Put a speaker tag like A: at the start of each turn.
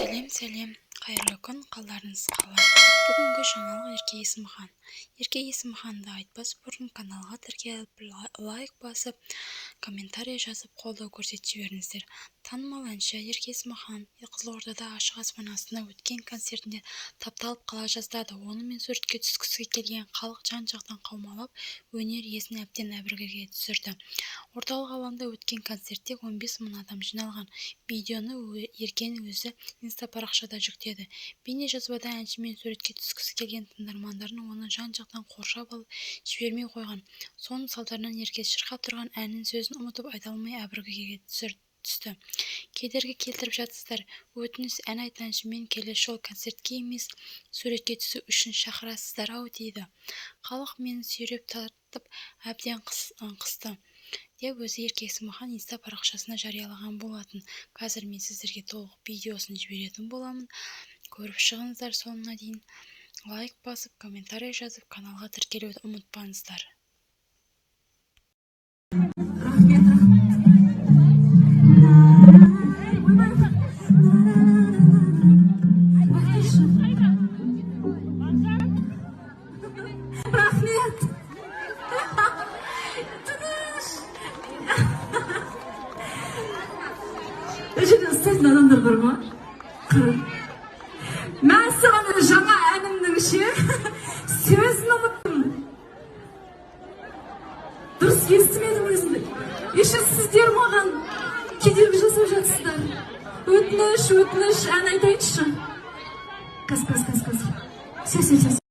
A: Сәлем, сәлем! Қайырлы күн! Қалдарыңыз қалай? Бүгінгі жаңалық: Ерке Есімхан. Ерке Есімханды айтпас бұрын каналға тіркеліп, лайк басып, комментарий жазып, қолдау көрсетіп жіберіңіздер. Танымал әнші Ерке Есімхан Қызылордада ашық аспан астында өткен концертінде тапталып қала жаздады. Онымен суретке түскісі келген халық жан-жақтан қаумалап, өнер иесін әбден әбігерге түсірді. Орталық алаңда өткен концертте 15 мың адам жиналған. Видеоны Еркенің өзі инстапарақшасына жүктеді. Бейнежазбада әншімен суретке түскісі келген тыңдармандардың оны жан-жақтан қоршап алып, жібермей қойған. Соның салдарынан Ерке шырқап тұрған әнінің сөзін ұмытып, айта алмай әбігерге түсті. «Кедергі келтіріп жатсыздар, өтініш, ән айтайыншы, мені келесі жолы концертке емес, суретке түсу үшін шақырасыздар-ау дейді. Халық мені сүйреп тартып әбден қысты», – деп өзі Ерке Есімхан инста парақшасына жариялаған болатын. Қазір мен сіздерге толық видеосын жіберетін боламын. Көріп шығыңыздар соңына дейін. Лайк басып, комментарий жазып, каналға тіркелуді ұмытпаңыздар.
B: Рахмет, рахмет. Ойбай! Бақташы. Рахмет. Тыныш. Ол жерде ұстайтын адамдар бар ма? Қара. Мәссаған, жаңа әнімнің ше сөзін ұмыттым. Дұрыс естімедім өзімді. Еще сіздер маған кедергі жасап жатсыздар. Өтініш, өтініш, ән айтайыншы. Қазір, қазір, қазір, қазір. Все, все, все.